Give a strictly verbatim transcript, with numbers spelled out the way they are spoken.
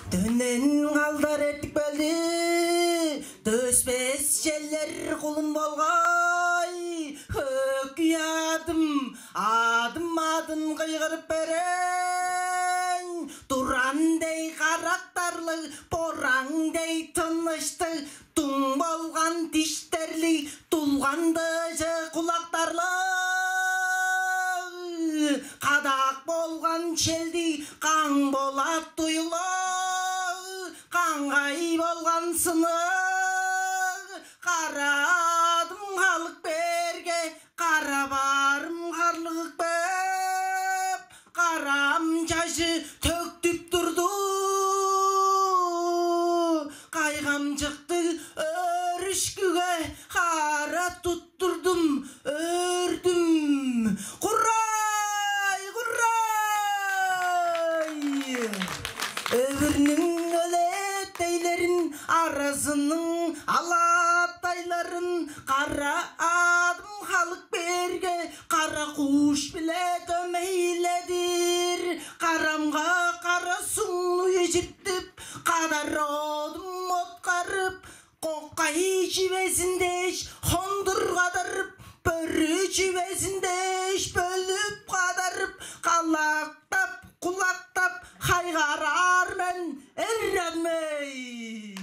Дөнен калдар эртип келди, дөспес челлер кулун болгай. Хөкүй адым, адым адын кыйгырып берейн. Туран дей карактарлыг, бораң дей тыныштыг, дуң болган диштерлиг, дулгандыжы кулактарлыг, кадаак болган челдиг, каң болат туюлаг, каңгай болган сынык, кара адым халык берге, кара баарым харлыгып кээп, карам чажы төктүп турду. Кайгамчыктыг өөрүшкүге кара туттурдум, өөрдүм. Курай, курай! Өвүрнүң өлээттейлерин, аразының алааттайларын кара адым халык берге, кара куш-биле дөмейледир. Карамга кара суңну эжиртип, кадар одум откарып, кокай чивезин дээш хондур кадарып, бөрү чивезин дээш бөлүп кадарып, калактап, кулактап хайгаараар мен, эр адым-ей!